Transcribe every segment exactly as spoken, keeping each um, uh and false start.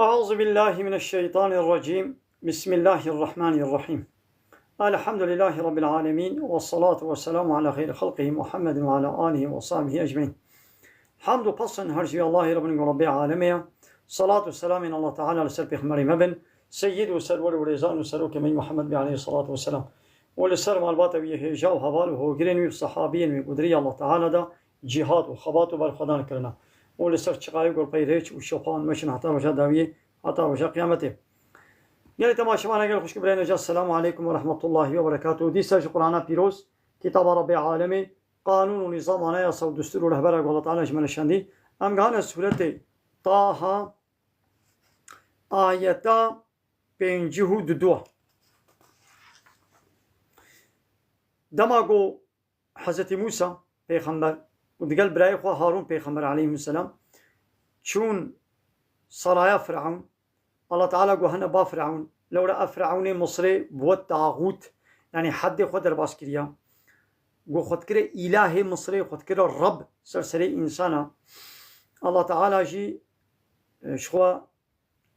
أعوذ بالله من الشيطان الرجيم. بسم الله الرحمن الرحيم. الحمد لله رب العالمين، والصلاة والسلام على خير خلقه محمد وعلى آله وصحبه أجمعين. Hamd û pesn her ji Allahê re bin ku Rabbê alemê ye. Salat û selamên Allah Teala li ser pêxemberê me bin, seyyid û serwer û rêzan û serokê me Muhammed bê aleyhi salatu ve selam. Û li ser malbata wî hêja û heval û hogirên wî û sehabiyên wî ku di rêya Allah Teala de cîhad û xebat û berxwedan kirine. Û li ser çiqayê ku pey rêç û şopan meşin heta roja dawiyê, heta roja qiyametê. Gelê temaşevana gel xwişk û birayên hêja, selamu aleykum ve rahmetullahi ve berekatuhu. Dîsa ji Qur'ana pîroz, kitaba Rabbê alemê, qanûn û nîzam, anayasa û destûr û rehbera ku Allah Teala ji me nişandî. Em gihane sûretê Taha, ayeta pêncî û du. Dema ku Hezretî Mûsa pêxember û digel birayê xwe Harûn pêxember aleyhisselam çûn saraya Firavun, Allah Teala got, hene ba Firavun, lewra ev Firavunê Misrê bi we taxût, yanî heddê xwe derbas kiriya. Got, xwe dikire îlahê Misrê, xwe dikire Reb ser serê însana. Allah Teala jî, e, ji xwe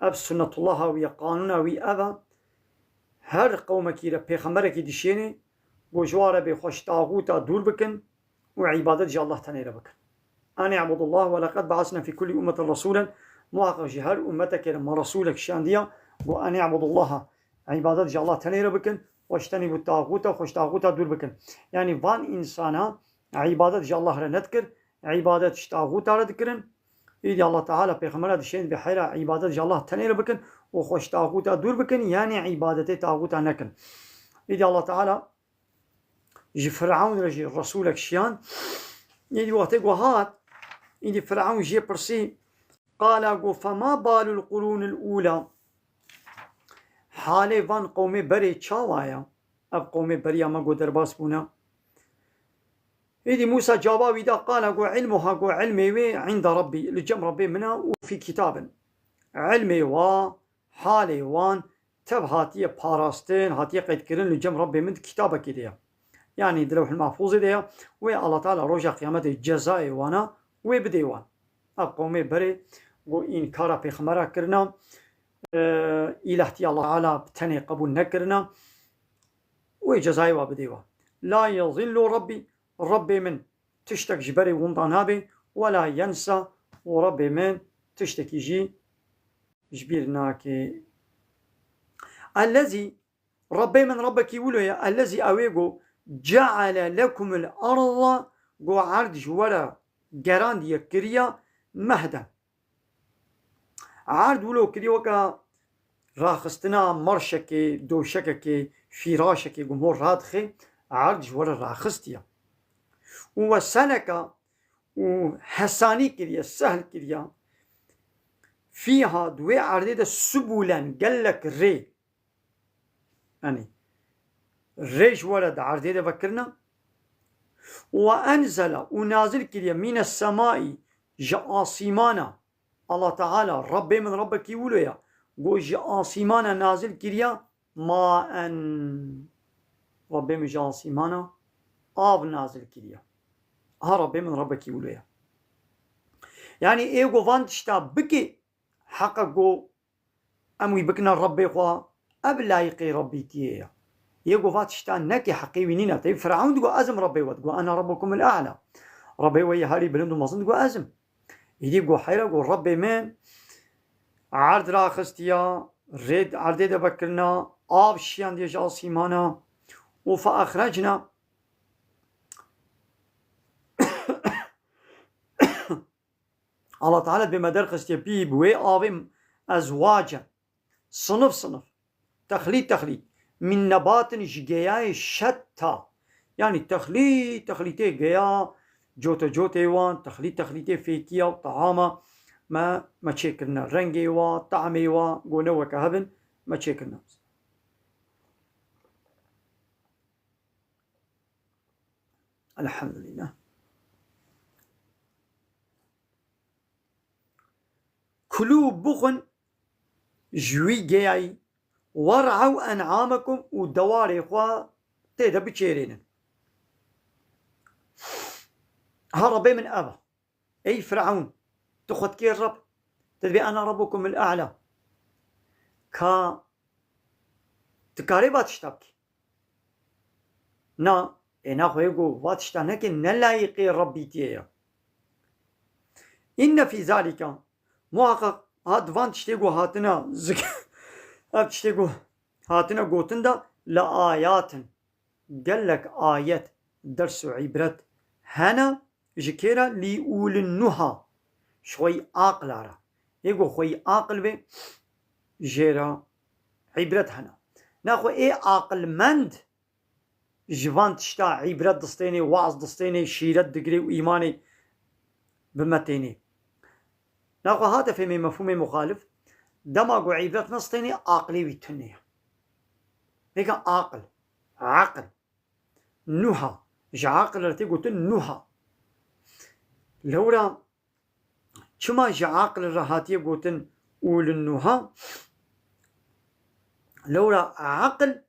ev sunnetullaha wî ye, qanûna wî ev e. Her qewmekî re, pêxemberekî dişênê, got, ji wan re bê xwe ji taxûta dûr bikin û îbadet ji Allah tenê re bikin. An i'budullah ve leqed ba'asna fî kullî ummetin resûlen, muhaqqeq ji her ummetekê re me resûlek şandiya, got, an i'budullaha, îbadet ji Allah tenê re bikin, wejtenîbû taxûta, xwe ji taxûta dûr bikin. Yanî van însana îbadet ji Allah re nedikir, îbadet ji taxûta re dikirin. Îdî Allah Teala pêxembera dişên bi heyra îbadet ji Allah tenê re bikin û xwe ji taxûta dûr bikin, yanî îbadetê taxûta nekin. Îdî Allah Teala ji Firavun re jî resûlek şiyan. Îdî wextê ku hat, îdî Firavun jê pirsî, qala, got, fema balul qurûnil ûla. Halê van qewmê berê çawa ye? Ev qewmê beriya me got derbas bûne. Êdî Mûsa caba wî da, qala, got, ilmuha, got, ilmê wê inda Rabbî, li cem Rabbê min e û fî kitabin. Ilmê wa, halê wan tev hatiye parastin, hatiye qeydkirin li cem Rabbê min di kitabekê de ye. Yanî di Lewhil Mahfûzê de ye. Wê Allah Teala roja qiyametê cezayê wana wê bidê wan. Ev qewmê berê got înkara pêxemera kirina, e, îlahtiya Allah Teala bi tenê qebûl nekirina. Wê cezayê wa bidê wa. La yezillu Rabbî, Rabbê min tiştek ji berê winda nabe, we la yensa, û Rabbê min tiştekî jî ji bîr nake. Ellezî, Rabbê min Rabbekî wilo ye, ellezî, ew ê got, ceale lekumul arda, got erd ji we re gerandiye, kiriye, mehden. Erd wilo kiriye weke raxistina merşekê, doşekekê, fîraşekê ku mor radixe, erd ji we re raxistiye. Û we seleke û hesanî kiriye, sehl kiriye. Fîha, di wê erdê de, subûlen, gelek rê. Yanî, rê ji we re di erdê de vekirine. Û enzele, û nazil kiriye, mîne semaî, ji asîmana. Allah Teala, Rabbê min Rabbekî wilo ye. Got, ji asîmana nazil kiriye, maen. Rabbê min ji asîmana av nazil kiriye. Ha, Rabbê min Rabbekî wilo ye. Yanî, ê got van tişta bike, heqe got em wî bikine Rebbê xwe, ev layiqê Rebbîtiyê ye. Yê got va tişta neke, heqê wî nîne. Tey Firavun digot, ez im Rebbê we, digot, "Ene Rabbukumul A'la." Rebbê we yê herî bilind û mezin digot, "Ez im." Îdî got, heyra, got, Rebbê min, erd raxistiya, rê erdê de vekirina, av şiyandiye ji asîmana û fe exrecna. Allah Teala bê me derxistiye pî bi wê avê ezwacen, sinif sinif, texlît texlît, min nebatin, ji geyayê şetta. Yanî texlît texlîtê geya, cote cotê wan, texlît texlîtê fêkiya û teama me, me çêkirine. Rengê wa, teamê wa, go ne weke hev in, me çêkirine. Elhamdülillah. Kulû, bixwin ji wî geyayî, wer'ew en'amekum, û dewarê xwe tê de biçêrênin. Ha, Rebê min ev e. Ey Firavun, tu xwe dikê Reb, tu dibê, "Ene Rabbukumul A'la." Ka tu karê va tişta bikî. Na, ê naxwe yê got va tişta neke, ne layîqê Rebbîtiyê ye. Înne fî zalîka, muhaqqaq ha di van tiştê ku hatine zik-, ev tiştê ku hatine gotin de, le ayatin, gelek ayet, ders û îbret hene, ji kê re? Lî ûlin nuha, ji xweyî aqila re. Ê ku xweyî aqil bê, jê re îbret hene. Naxwe ê aqilmend ji van tişta îbret distênê, waz distênê, şîret digirê û îmanê bi me tênê. Naxwe hate fêmê mefhûmê muxalif, dema ku îbret nestênê, aqilê wî tune ye. Pêka aqil, aqil, nuha, ji aqil re tê gotin nuha. Lewra çima ji aqil re hatiye gotin ûlin nuha? Lewra aqil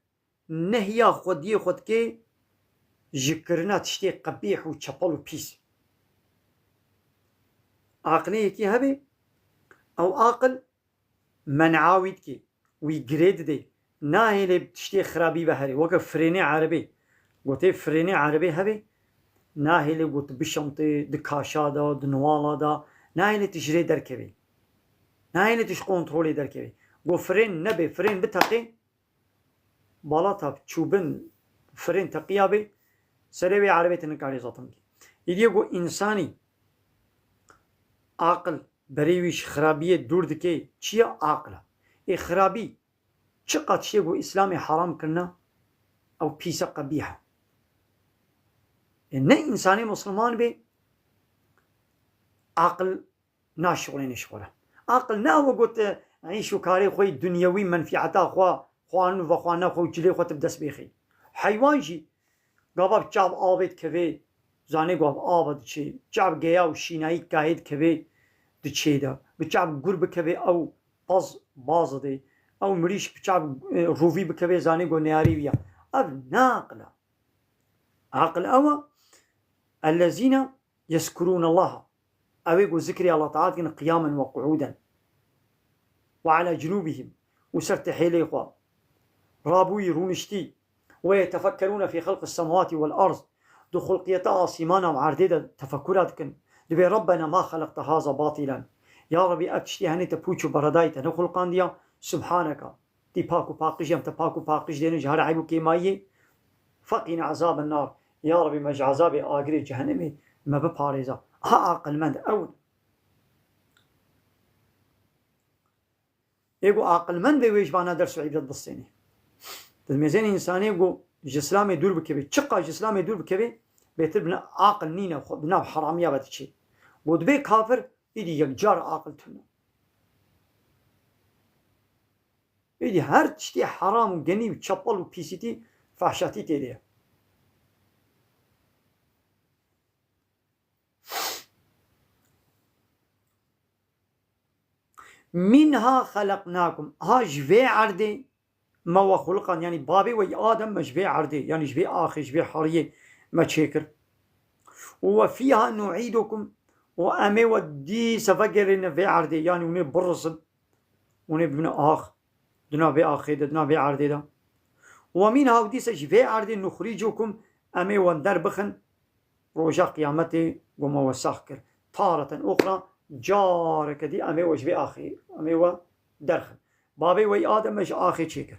nehiya xwediyê xwe dike ji kirina tiştê qebîh û çepel û pîs. Aqilê yekî hebe, ew aqil men'a wî dike, wî girê dide, nahêlê bi tiştê xirabî ve herê. Weke firênê erebê. Gotê firênê erebê hebe, nahêlê got bişemtê, di kaşa de, di niwala de, nahêlê tu ji rê derkevê. Nahêlê tu ji kontrolê derkevê. Got firên nebe, firên biteqê, balata çûbin firên teqiya bê, serê wê erebê tu nikarî zetim kî. Îdî yê ku însanî aqil berê wî ji xirabiyê dûr dike, çi ye aqil e? Ê xirabî çiqas tiştê ku Îslamê heram kirine, ew pîse qebîh e. Ê ne însanê misilman bê, aqil naşixulêne ji xwe re. Aqil ne ew got, e, îş û karê xwe yê dunyewî, menfîeta xwe, xwarin û vexwarina xwe û cilê xwe tu bi dest bêxî. Heywan jî gava bi çav avê dikevê, zanê ku av ava diçê, çav geya û şînayî kayê dikevê diçê de. Bi çav gur bikevê ew paz baz dê. Ew mirîş bi çav, e, rûvî bikevê, zanê ku neyarî wî ya. Ev ne aqil e. Aqil ew e, ellezîne yezkurûne Allaha. Ew ê ku zikrê Allah Teala dikin qiyamen ve qu'uden. Ve ala cunûbihim. Û ser tihêlê xwe. Rabûyî, rûniştî. Ve yetefekkerûne fî xelqis semawatî vel ard. Di xulqiyeta asîmana û erdê de tefekkura dikin. Dibê Rabbena ma xeleqte haza batîlen. Ya Rebî, ev tiştê henê te pûç û beredayî te nexulqandiya. Subhaneke. Tî pak û paqij em, te pak û paqij dêne ji her eyb û kêmayiyê. Feqîne ezaben nar. Ya Rebî, me ji ezabê agirê cehennemê me biparêza. Ha aqilmend ew in. Ê ku aqilmend bê wê ji vana ders û îbret bistênê. Dimêzên însanê ku ji Îslamê dûr bikevê. Çiqas ji Îslamê dûr bikevê, bêtir bi nav aqil nîne, xwe bi nav heramiya ve diçê. Ku dibê kafir, îdî yekcar aqil tune. Êdî her tiştê heram û genî û çepel û pîsîtî, fehşatî tê de ye. Minha xeleqnakum. Ha ji vê erdê me we xuliqand, yanî babê we yî Adem me ji vê erdê, yanî ji vê axê, ji vê heriyê me çêkir. Û we fîha nuîdukum, û em ê we dîse vegerîne vê erdê, yanî hûn ê birisin. Hûn ê bibine ax, di nav vê axê de, di nav vê erdê de. Û minha, û dîsa ji vê erdê, nuxrîcukum, em ê we derbixin, roja qiyametê ku me we sax kir. Tareten uxra, careke dî em ê we ji vê axê, em ê we derxin. Babê we yî Adem me ji axê çêkir.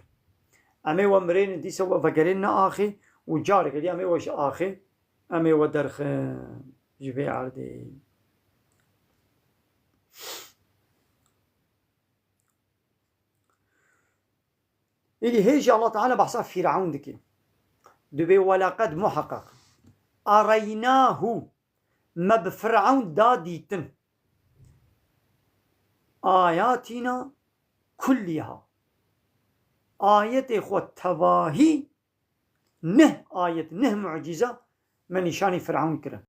Em ê we mirênin, dîsa we vegerênine axê û careke dî em ê we ji axê, em ê we derxin ji vê erdê. Îdî hê jî Allah Teala behsa Fîrewn dike. Dibê weleqed muheqeq. Ereynahu. Me bi Fîrewn da dîtin. Ayatîna kulliha. Ayetê xwe tevahî neh ayet, neh mucîza me nîşanî Fîrewn kirin.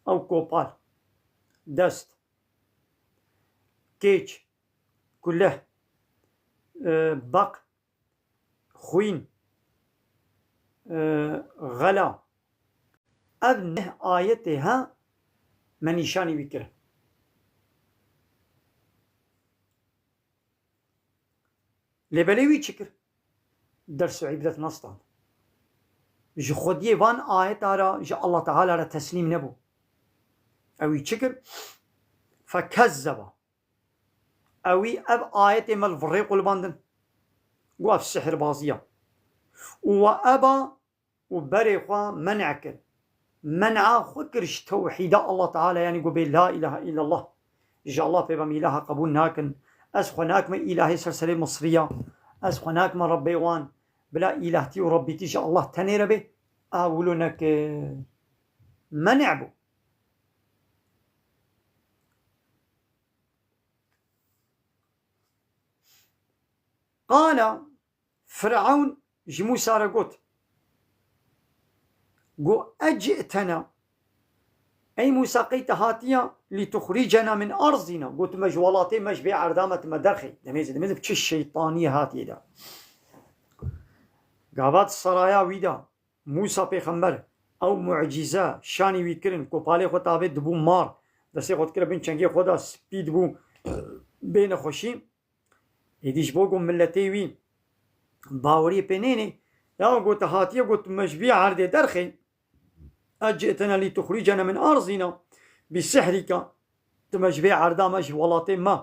Ew kopal, dest, kêç, kuleh, e, beq, xwîn, e, xela. Ev neh ayetê he me nîşanî wî kirin. Lê belê wî çi kir? Ders û îbret nestand. Ji xwediyê van ayeta re, ji Allah Teala re teslîm nebû. Ew wî çi kir? Fekezzeba. Ewî ev ayetê me li virê qulbandin. Got ev sihirbaziya. Û we eba û berê xwe men'a kir. Men'a xwe kir ji tewhîda Allah Teala, yanî got bê la ilahe illallah. Ji Allah pê ve îlaha qebûl nakin. Ez xwe nakime îlahê ser serê Misriya. Ez xwe nakime Rebbê wan. Bila îlahtî û Rebbîtî ji Allah tenê re bê. A wilo nekir. Men'a bû. Qala, Firewn ji Mûsa re got, got, "Eci'tena, ey Mûsa, qey te hatiya, lituxricena min arzina, got, tu me ji welatê me, ji vê erda me tu me derxî." Demê zî, demê zî bi çi şeytaniyê hatiye de. Gava di seraya wî de, Mûsa pêxember, ew mucîze şanî wî kirin, kopalê xwe tavê dibû mar, destê xwe dikire bin çengê xwe de, spî dibû bê nexweşî. Êdî ji bo ku miletê wî baweriyê pê nênê, ya got, hatiye got, me ji vî erdê derxê, eci'tena lituxricena min arzina bisihrika, tu me ji vê erda me, ji welatê me,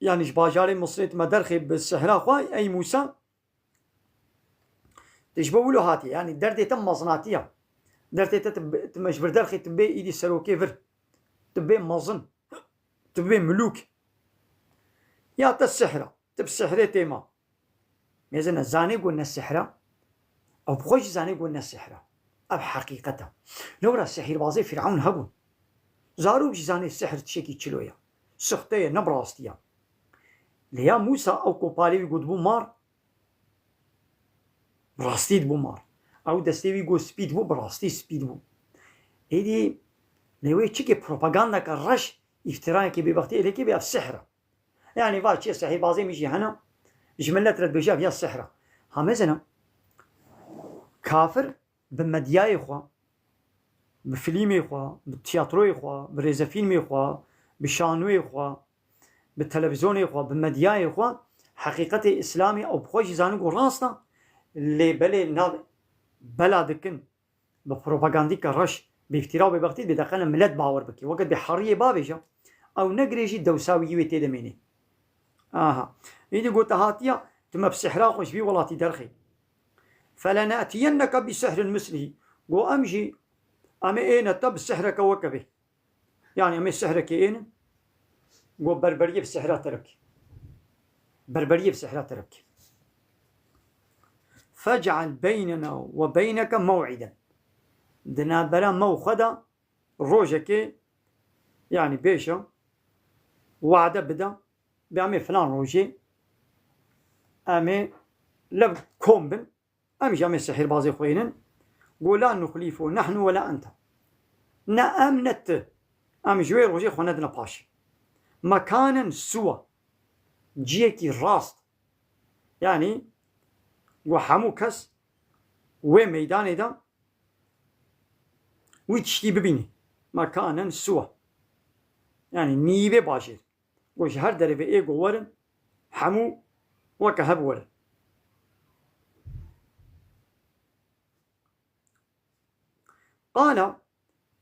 yanî ji bajarê Misrê tu me derxê bi sihra xwe, ey Mûsa. Tu ji bo wilo hatiye, yanî derdê te mezinatiya. Derdê te tu, tu me ji vir derxê, tu bê îdî serokê vir. Tu bê mezin. Tu bê milûk. Ya te sihra. Tu bi sihrê tê ma. Mêzine zanê got ne sihra. Ew bi xwe jî zanê got ne sihra. Ev heqîqet e. Lewra sihîrbazê Fîrewn hebûn. Zarok jî zanê sihr tiştekî çilo ye. Sixte ye, ne bi rastî ye. Lê ya Mûsa ew kopalê wî got bû mar, bi rastî dibû mar. Ew destê wî got spî dibû, bi rastî spî dibû. Êdî lê wê çikê propagandeke reş, îftirayekê bêbextî êlekê bê ev sihr e. Yanî va çi sihîrbazê min jî hene, ji milet re dibêje ev ya sihr e. Ha mezin e. Kafir bi medyayê xwe, bi filmê xwe, bi tiyatroyê xwe, bi rêzefîlmê xwe, bi şanoyê xwe, bi televîzyonê xwe, bi medyayê xwe heqîqetê Îslamê ew bi xwe jî zanin ku rast e, lê belê nav bela dikin bi propagandîka reş, bi îftira û bêbextî bê deqene milet bawer bike. Weke bê heriyê bavêje, ew negirê jî dewsa wî wê tê de mênê. Aha. Îdî gote hatiya, tu me bi sihra xwe ji vî welatî derxê. Felenetiyenneke bi sihrin mislihî. Got em jî, em ê êne te bi sihreke weke bê. Yanî em ê sihrekê ênin. Got berberiyê bi sihra te re bike. Berberiyê bi sihra te re bike. Fec'al beynena ve beyneke mew'iden. Di navbera me û xwe de rojekê, yanî bêje, wade bide, bê em ê filan rojê, em ê lev kom bin, em jî em ê sihîrbazê xwe ênin. Go la nuxlîfu nehnu ve la ente. Ne em ne ti. Em ji wê rojê xwe nedine paşê. Mekanen suwa. Ciyekî rast. Yanî, go hemû kes wê meydanê de wî tiştî bibînî. Mekanen suwa. Yanî nîvê bajêr. Got ji her derê ve ê ku werin, hemû weke hev werin. Qala,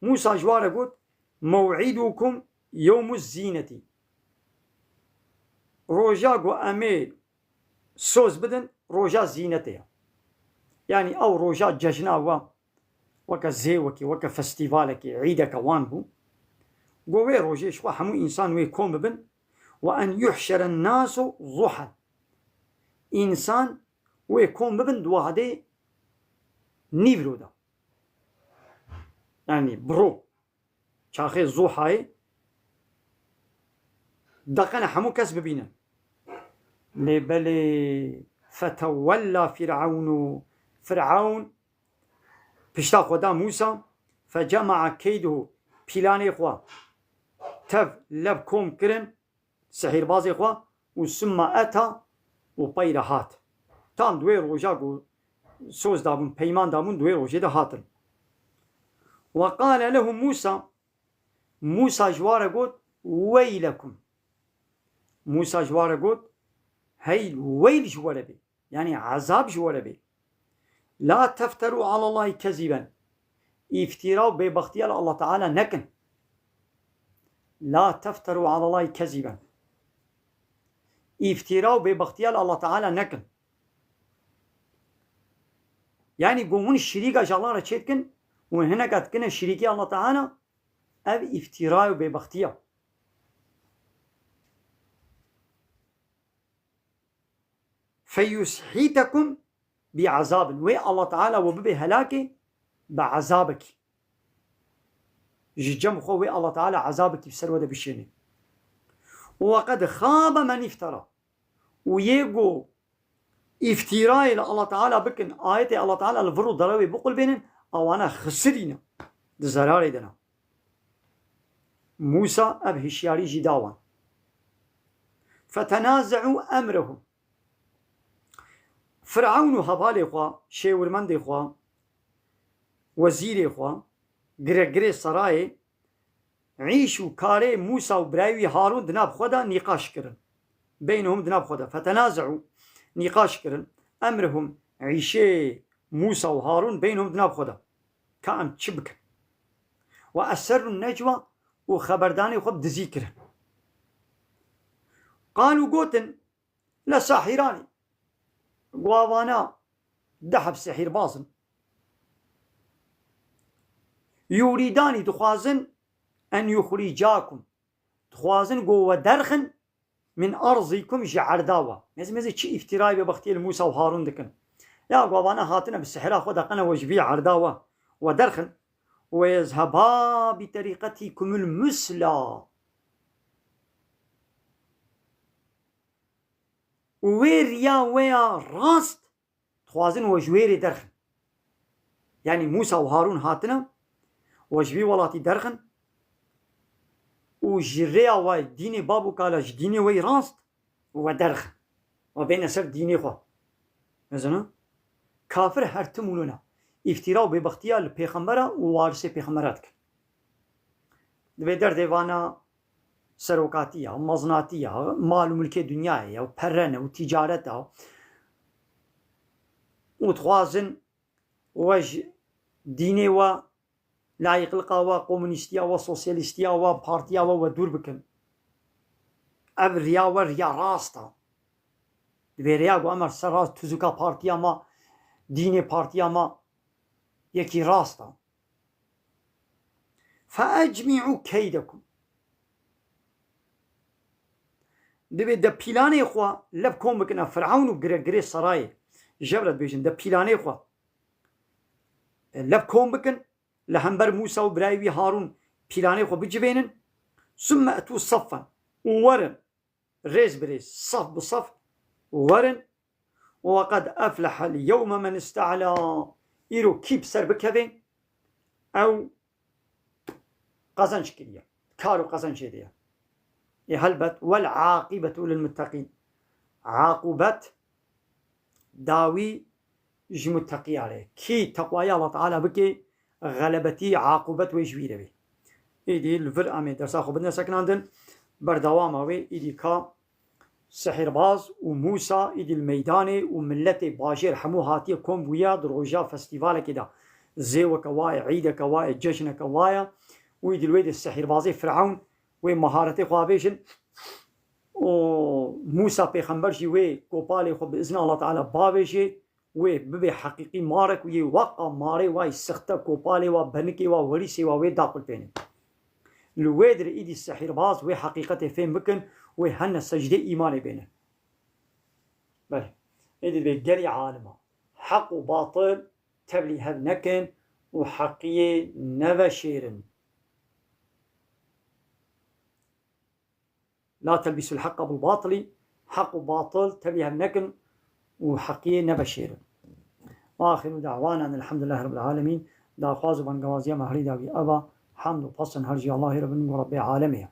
Mûsa ji wan re got, mew'îdukum yewmu zînetî. Roja ku em ê soz bidin, roja zînetê ye. Yanî ew roja cejna we, weke zêwekê, weke festîvalekê, îdeke wan bû. Got wê rojê ji xwe hemû însan wê kom bibin. Ve en yuhşeren nasu zuhan. Însan wê kom bibin di wadê nîvro de. Yanî biro. Çaxê Zuhayê deqene hemû kes bibînin. Lê belê fetewella Fîr'ewnu, Fîr'ewn pişta xwe da Mûsa, fecema'a keydehu, pîlanê xwe tev lev kom kirin, sihîrbazê xwe û summa eta û pey re hat. Tam di wê roja ku soz dabûn, peyman dabûn, di wê rojê de hatin. Ve qale lehum Mûsa, Mûsa ji wan re got, weylekum. Mûsa ji wan re got, Heyl, weyl ji we re bê. Yanî ezab ji we re bê. La tefteru alallahî keziben. Îftîra û bêbextiya li Allah Teala nekin. La tefteru alallahî keziben. Îftîra û bêbextiya li Allah Teala nekin. Yanî ku hûn şirîka ji Allah re çêdikin û hineka dikine şirîkî Allah Teala, ev îftîra û bêbextiya. Feyushîtekum bi azabin. Wê Allah Teala we bibe helakê bi azabekî. Ji cem xwe wê Allah Teala azabekî bi ser we de bişêne. Û qed xabe men îftera. Û yê ku îftîrayê li Allah Teala bikin, ayetê Allah Teala li vir û derewê biqulbênin, ewana xisirîne, di zerarê de ne. Mûsa ev hişyarî jî da wan. Fetenaze'û emrehum. Firewn û hevalê xwe, şêwirmendê xwe, wezîrê xwe, giregirê serayê, Îş û karê Mûsa û birayê wî Harûn di nav xwe de nîqaş kirin. Beynehum di nav xwe de. Fetenaze'û, nîqaş kirin. Emrehum, îşê Mûsa û Harûn beynehum di nav xwe de. Ka em çi bikin? Ve eserrûn necwa û xeberdanê xwe bi dizî kirin. Qalû gotin, le sahîranî. Gavana du heb sihîrbaz in. Yûrîdanî dixwazin en yuxrîcakum. Dixwazin ku we derxin min erzîkum ji erda we. Mezin mezin çi îftîrayê bêbextiyê li Mûsa û Harûn dikin. Ya gavana hatine bi sihira xwe de qene we ji vî erda we. We derxin. Ve yezheba bi terîqetîkumul musla. Û wê riya we ya rast dixwazin we ji wê rê derxin. Yanî Mûsa û Harûn hatine we ji vî welatî derxin û ji rêya we dînê bab û kala ji dînê we yî rast we derxin. We bêne ser dînê xwe. Mezin e? Kafir her tim wilo ne. Îftîra û bêbextiya li pêxembera û warisê pêxembera dikin. Divê derdê vana serokatiya, meznatiya, mal û milkê dinyayê ye û pere ne û ticaret e û dixwazin we ji dînê we, layîqliqa we, komunîstiya we, sosyalîstiya we, partiya we, we dûr bikin. Ev riya we riya rast e. Divê riya ku em ser rast tuzika partiya me, dînê partiya me yekî rast e. Feecmî'û keydekum. Divê de pîlanê xwe lev kom bikin, ev Firewn û giregirê serayê. Jev re dibêjin, de pîlanê xwe lev kom bikin, li hember Mûsa û birayê wî Harûn pîlanê xwe bicivênin. Summe etû saffen. Û werin. Rêz bi rêz, saf bi saf werin. Ve qed eflehel yewme men ista'la. Îro kî bi ser bikeve, ew qezenc kiriye. Kar û qezenc êdî ye. Ê helbet, wel aqibetu lil mutteqîn. Aqûbet dawî ji mutteqîya re. Kî teqwayê Allah Teala bike, xelebetî, aqûbet wê ji wî re bê. Êdî li vir em ê dersa xwe bidine sekinandin. Berdewama wê êdî ka sihîrbaz û Mûsa êdî li meydanê û miletê bajêr hemû hatiye kom bûya di roja festîvalekê de. Zêweke waye, îdeke waye, cejneke waye. Û êdî li wê de sihîrbazê Firewn wê maharetê xwe avêjin. Û Mûsa pêxember jî wê kopalê xwe bi izna Allah Teala bavêjê. Wê bibe heqîqî marek û yê weqa marê wa yî sixte, kopalê wa, benikê wa, werîsê wa wê daxulpêne. Li wê dirê îdî sihîrbaz wê heqîqetê fêm bikin, wê hene secdê îmanê bêne. Belê. Êdî divê gelî alima heq û batil tevlî hev nekin û heqiyê neveşêrin. La telbîsul heqqa bil batilî, heq û batil tevî hev nekin û heqiyê neveşêrin. Axiru da'wana elhamdulillahi rabbil alemîn. Daxwaz û bangewaziya me herî dawî eva, hemd û pesn her jî Allahê re bin û Rebbê alemê ye.